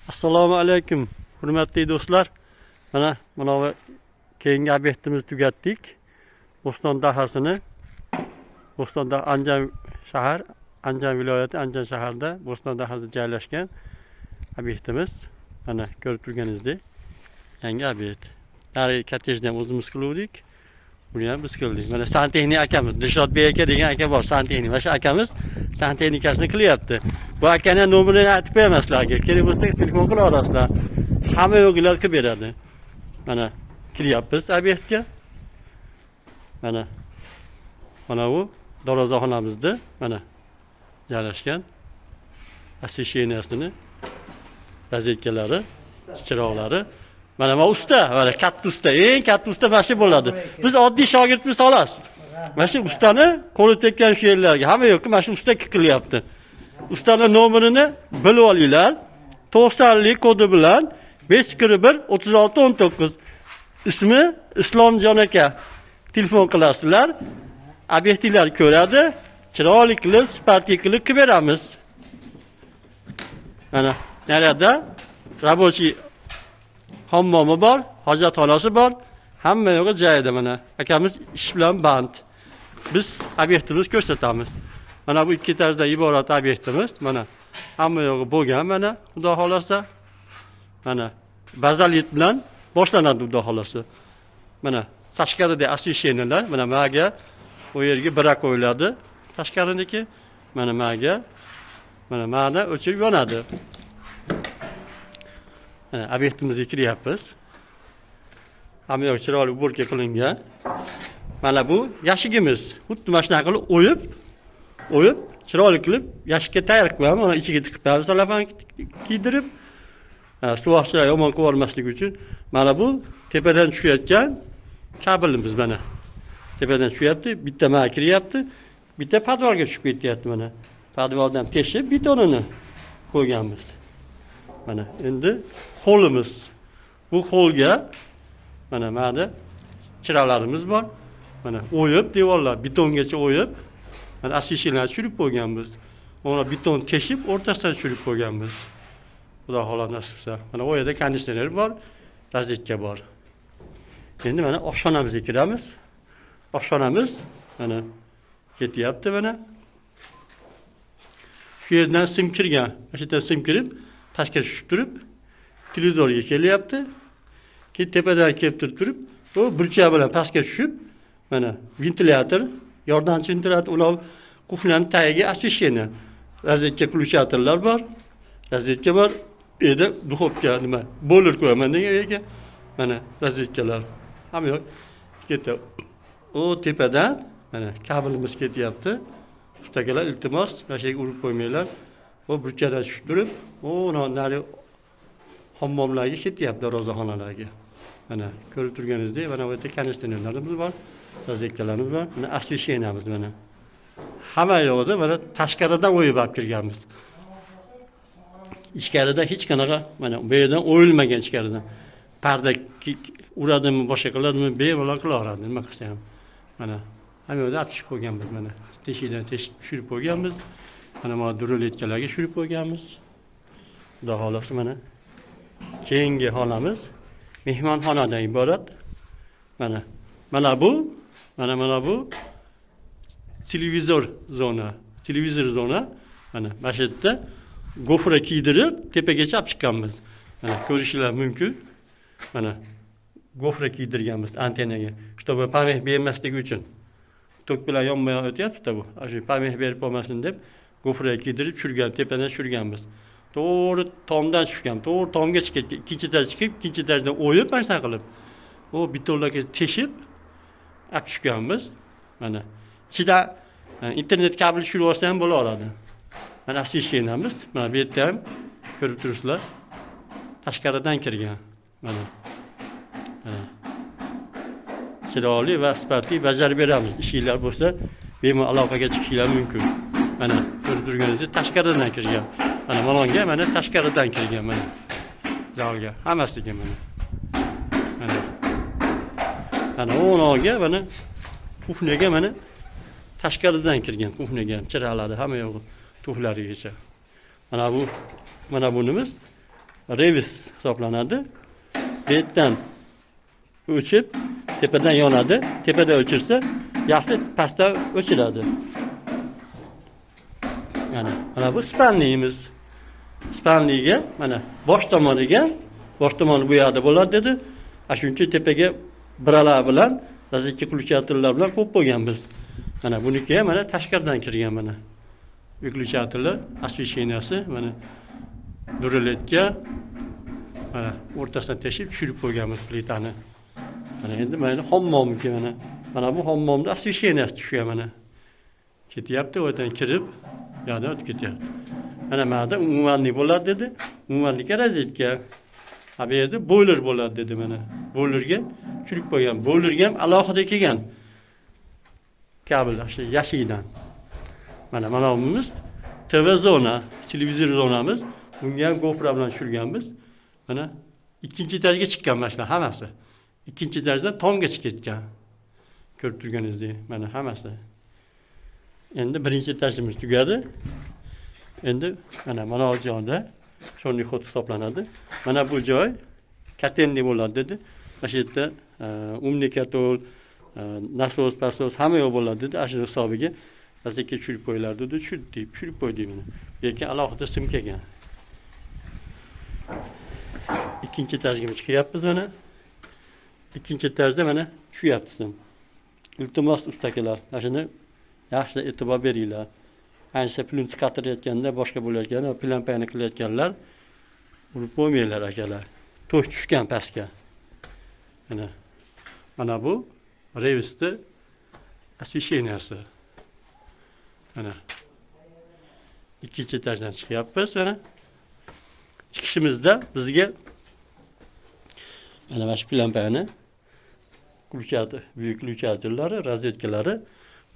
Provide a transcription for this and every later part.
Assalomu alaykum, hurmatli do'stlar. Mana bu keyingi obyektimizni tugatdik. Bo'ston dahasini, Bo'stonda, Andijon shahar, Andijon viloyati, Andijon shaharida, Bo'ston dahasida joylashgan obyektimiz. Mana, ko'rib turganingizdek, yangi obyekt. Narigi kottejni ham o'zimiz qiluvdik. Buni ham biz qildik. Mana, santexnik akamiz, Dilshodbek aka degan aka bor, santexnik. Mana shu akamiz santexnikasini qilyapti. Bu akani nomerini aytib qo'yaman sizlarga. Kerak bo'lsa, telefon qila olasizlar. Hamma yo'g'ilar qilib beradi. Mana, kiryapmiz obyektga. Mana bu darvozaxonamizda mana joylashgan освещение sini rozetkalari, chiroqlari. Mana usta, mana katta usta, eng katta usta mana shu bo'ladi. Biz oddiy shogirdmiz xolos. Mana shu ustani qo'li tekkan shu yerlarga hamma yo'qqa mana shu usta qilyapti. Ustani nomerini bilib olinglar. 90lik kodi bilan 541 36 19. Ismi Islomjon aka. Telefon qilasizlar. Obyektinglar ko'radi. Chiroyli qilib, sifatli qilib qilib beramiz. Mana narada рабочий hammomi bor, hojatxonasi bor. Hamma yo'g'i joyida mana. Akamiz ish bilan band. Biz obyektimizni ko'rsatamiz. Mana bu ikki etajdan iborat obyektimiz. Mana, hamma yo'g'i bo'lgan mana, Xudo xolasa. Mana, bazalit bilan boshlanadi, Xudo xolasa. Mana, tashqarida освещение lar, mana maga u yerga bira qo'yiladi. Tashqariniki mana maga, mana mana o'chirib yonadi. Mana, obyektimizga kiryapmiz. Hamma yoq chiroyli уборка qilingan. Mana bu yashigimiz. Xuddi mana shunaqa qilib o'yib, o'yib, chiroyli qilib yashikka tayyor qilib qo'yamiz. Mana, ichiga tiqib qo'yamiz, salafan kiydirib. Suvoqchilar yomon qilib yubormaslik uchun. Mana bu tepadan tushayotgan kabelimiz mana. Tepadan tushyapti, bitta mana kiryapti, bitta podvalga tushib ketyapti mana. Podvaldan teshib betonini qo'yganmiz. Mana endi holimiz. Bu holga mana yerda chiroqlarimiz bor. Mana, o'yib devorlar betongacha o'yib, mana, освещение tushirib qo'yganmiz. Uni beton teshib, o'rtasidan tushirib qo'yganmiz. Xudo xohlasa, nasib qilsa. Mana, u yerda konditsioner bor, rozetka bor. Endi mana oshxonamizga kiramiz. Oshxonamiz mana ketyapti mana. Shu yerdan sim kirgan. Mana shu yerdan sim kirib, pastga tushib turib, televizorga kelyapti. Keyin tepadan kelib turib, u burchak bilan pastga tushib, mana ventilyator, yordamchi ventilyator, ular кухня ni tagiga освещение. Rozetka включатель lar bor. Rozetka bor. U yerda duxovka nima, бойлер qo'yaman degan yerga mana rozetkalar. Hamma yoq ketyapti. U tepadan mana kabelimiz ketyapti. Ustakalar, iltimos, mana shu yerga urib qo'ymanglar. U burchakdan tushib turib, u nari hammomlarga ketyapti, darvozaxonalarga. Mana, ko'rib turganingizdek, mana bu yerda konditsionerlarimiz bor, rozetkalarimiz bor, mana освещение miz mana. Hamma yo'g'ida mana tashqaridan o'yib olib kirganmiz. Ichkarida hech qanaqa, mana bu yerdan o'yilmagan ichkaridan. Parda uradimi, boshqa qiladimi, bemalol qilaveradi, nima qilsa ham. Mana, hamma yoqda olib tushib qo'yganmiz mana. Teshikdan teshib tushirib qo'yganmiz. Mana bu ruletkalarga tushirib qo'yganmiz. Xudo xohlasa, mana keyingi xonamiz mehmonxonadan iborat. Mana mana bu televizor zona, televizor zona. Mana shu yerda gofra kiydirib tepagacha olib chiqqanmiz. Mana, ko'rishinglar mumkin. Mana, gofra kiydirganmiz antennaga, чтобы помех bermasligi uchun. Tok bilan yonma yon o'tyapti-da bu. Shu помех berib qolmasin deb gofra kiydirib tushirgan, tepadan tushirganmiz. To'g'ri tomdan tushgan, to'g'ri tomga chiqib, ikkinchi etaj chiqib, ikkinchi etajdan o'yib mana shunaqa qilib, u betonlarga teshib olib tushganmiz. Mana ichida internet kabel tushirib olsa ham bo'laveradi. Mana освещение miz, mana bu yerda ham ko'rib turibsizlar. Tashqaridan kirgan. Mana. Mana. Chiroyli va sifatli bajarib beramiz. Ishinglar bo'lsa, bemalol aloqaga chiqishinglar mumkin. Mana, ko'rib turganingizdek, tashqaridan kirgan. Mana malonga mana tashqaridan kirgan mana. Zalga hammasiga mana. Mana. Mana o'nonga, mana кухня ga mana tashqaridan kirgan, кухня ga ham chiroqlari, hamma yo'g'i, tuflarigacha. Mana bu, mana bunimiz. Revis hisoblanadi. Bu yerdan o'chib, tepadan yonadi. Tepada o'chirsa, yaxshi, pastdan o'chiradi. Mana, mana bu спальный imiz. Спальный ga mana bosh tomoniga, bosh tomoni bu yoqda bo'ladi dedi. A shuncha tepaga biralar bilan, rozetka выключатель lar bilan qo'yib qo'yganmiz. Mana buniki ham mana tashqaridan kirgan mana. Выключатель i, освещение si mana дуалетка mana o'rtasidan teshib tushirib qo'yganmiz plitani. Mana endi mana hammomniki mana. Mana bu hammomda освещение si tushgan mana. Ketyapti, u yerdan kirib, bu yoqdan o'tib ketyapti. Mana bu yerda умывальник bo'ladi dedi. Умывальник ka rozetka. Ha, bu yerda boyler bo'ladi dedi mana. Boylerga tushirib qo'ygan. Boylerga ham alohida kelgan. Kabel shu yashikdan. Mana mana bunimiz TV zona, televizor zonamiz. Bunga ham gofra bilan tushirganmiz. Mana ikkinchi etajga chiqqan mana shular hammasi. Ikkinchi etajdan tomga chiqib ketgan. Ko'rib turganingizdek, mana hammasi. Endi birinchi etajimiz tugadi. Endi mana mana bu joyda черный ход hisoblanadi. Mana bu joy котельный bo'ladi dedi. Mana shu yerda умный котёл, nasos, pasos hamma yoq bo'ladi dedi. Ana shu hisobiga rozetka tushirib qo'yilardi dedi. Tushirdik, tushirib qo'ydik mana. Bu yerga alohida sim kelgan. Ikkinchi etajga chiqyapmiz mana. Ikkinchi etajda mana tushyapti sim. Iltimos, ustakalar, mana shuni yaxshi e'tibor beringlar. Ayniqsa plyonka qatirayotganda, boshqa bo'layotganda, plampani qilayotganlar urib qo'ymanglar, akalar. To'sh tushgan pastga. Mana mana bu revisni освещение si. Mana ikkinchi etajdan chiqyapmiz mana. Chiqishimizda bizga mana shu plampani включатель, выключатель lari, rozetkalari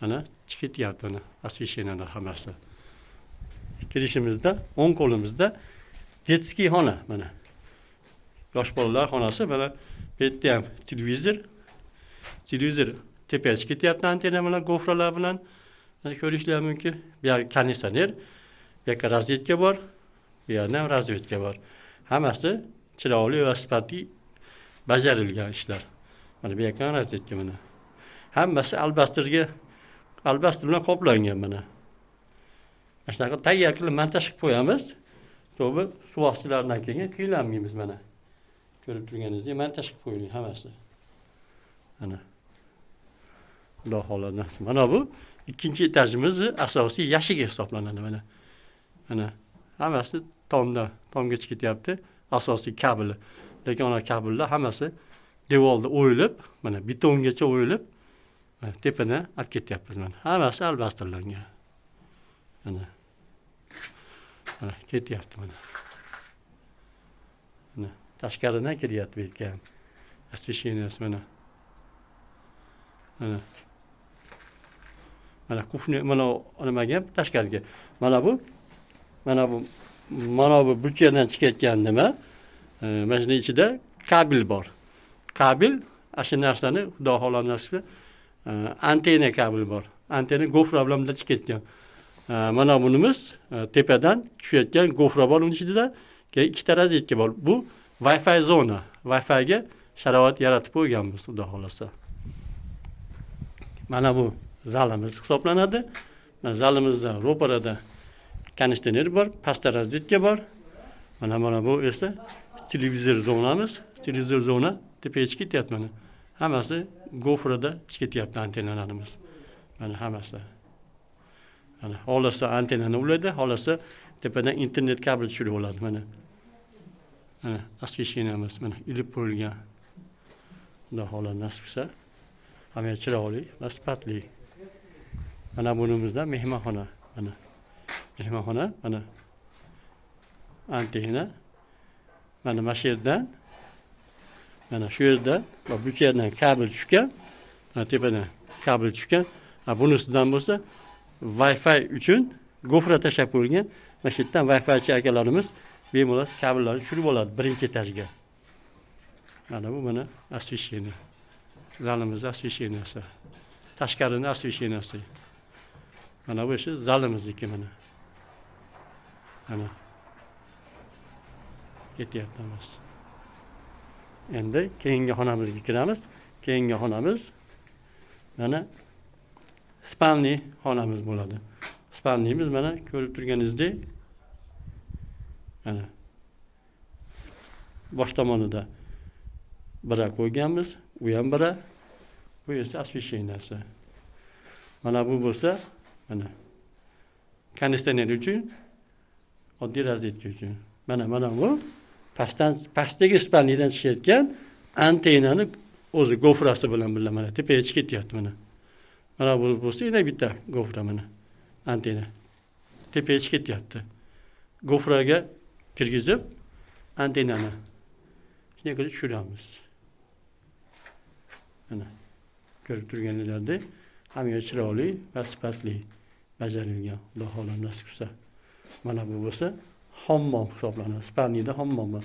mana chiqib ketyapti mana освещение lar hammasi. Kirishimizda o'ng qo'limizda детский xona mana. Yosh bolalar xonasi mana bu yerda ham televizor. Televizor tepaga chiqib ketyapti antenna bilan, gofralar bilan. Mana ko'rishlar mumkin. Bu yerga konditsioner, bu yoqqa rozetka bor, bu yerda ham rozetka bor. Hammasi chiroyli va sifatli bajarilgan ishlar. Mana bu yoqqa ham rozetka mana. Hammasi albastr bilan qoplangan mana. Mana shunaqa tayyor qilib montaj qilib qo'yamiz. To'g'ri, suv ostilardan keyin qiynalmaymiz mana. Ko'rib turganingizdek montaj qilib qo'yilgan hammasi. Mana. Xudo xohlasa nasib. Mana bu ikkinchi etajimizni asosiy yashigi hisoblanadi mana. Mana hammasi tomda, tomga chiqib ketyapti. Asosiy kabeli. Lekin ana kabellar hammasi devorda o'yilib, mana betongacha o'yilib, mana tepadan olib ketyapmiz mana. Hammasi albastrlangan. Mana. Mana ketyapti mana. Mana tashqaridan kiryapti bu yerga ham. Освещение si mana. Mana. Mana кухня, mana nimaga ham tashqariga. Mana bu burchakdan chiqayotgan nima? Mana shuni ichida kabel bor. Kabel ana shu narsani Xudo xohlasa nasib antenna kabel bor. Antenna gofra bilan bundan chiqib ketgan. Mana bunimiz tepadan tushayotgan gofra bor uni ichida. Keyin ikkita rozetka bor. Bu Wi-Fi zona. Wi-Figa sharoit yaratib qo'yganmiz, Xudo xohlasa. Mana bu zalimiz hisoblanadi. Mana zalimizda ro'parada konditsioner bor, pastda rozetka bor. Mana bu esa televizor zonamiz. Televizor zona tepaga chiqib ketyapti mana. Hammasi gofrada chiqib ketyapti antennalarimiz. Mana hammasi. Mana xohlasa antennani ulaydi, xohlasa tepadan internet kabel tushirib oladi mana. Mana освещение miz mana ilib qo'yilgan. Xudo xohlasa nasib qilsa, hamma chiroyli va sifatli. Mana bunimizda mehmonxona mana. Mehmonxona mana antenna. Mana shu yerdan, mana shu yerda va bu yerdan kabel tushgan. Mana tepadan kabel tushgan. Ha, bunisidan bo'lsa Wi-Fi uchun gofra tashlab qo'yilgan. Mana shu yerdan Wi-Fichi akalarimiz bemalol kabellarni tushirib oladi birinchi etajga. Mana bu mana освещение. Zalimiz освещение si. Tashqarini освещение si. Mana bu esa zalimizniki mana. Mana. Ketyapmiz. Endi keyingi xonamizga kiramiz. Keyingi xonamiz mana спальный xonamiz bo'ladi. Спальный miz mana ko'rib turganingizdek, mana bosh tomonida bira qo'yganmiz, u ham bira. Bu esa освещение si. Mana bu bo'lsa, mana konditsioner uchun, oddiy rozetka uchun. Mana bu pastdan, pastdagi спальный dan chiqayotgan antennani o'zi gofrasi bilan birga mana tepaga chiqib ketyapti mana. Mana bu bo'lsa yana bitta gofra, mana antenna tepaga chiqib ketyapti. Gofraga kirgizib antennani shunday qilib tushiramiz. Mana ko'rib turganinglardek, hamma chiroyli va sifatli bajarilgan. Xudo xohlab, nasib qilsa. Mana bu bo'lsa hammom hisoblanadi. Спальный da hammomi.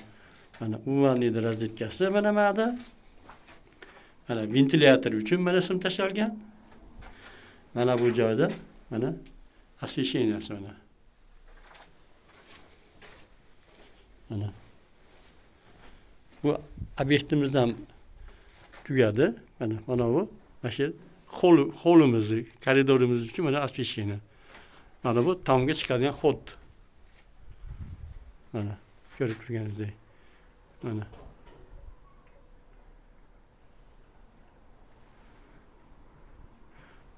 Mana умывальный da rozetkasi mana bu. Mana ventilyator uchun mana sim tashalgan. Mana bu joyda mana освещение si mana. Mana bu obyektimizdan tugadi. Mana bu mana shu hovlimizni, koridorimiz uchun mana освещение. Mana bu tomga chiqadigan ход. Mana ko'rib turganingizdek. Mana.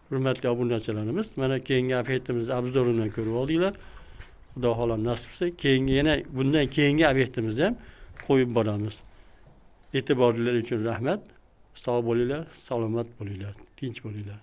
Hurmatli obunachilarimiz, mana keyingi obyektimizni обзор ini ko'rib oldinglar. Xudo xohlab, nasib qilsa, keyingi yana bundan keyingi obyektimizni ham qo'yib boramiz. E'tiboringiz uchun rahmat. Sog' bo'linglar, salomat bo'linglar, tinch bo'linglar.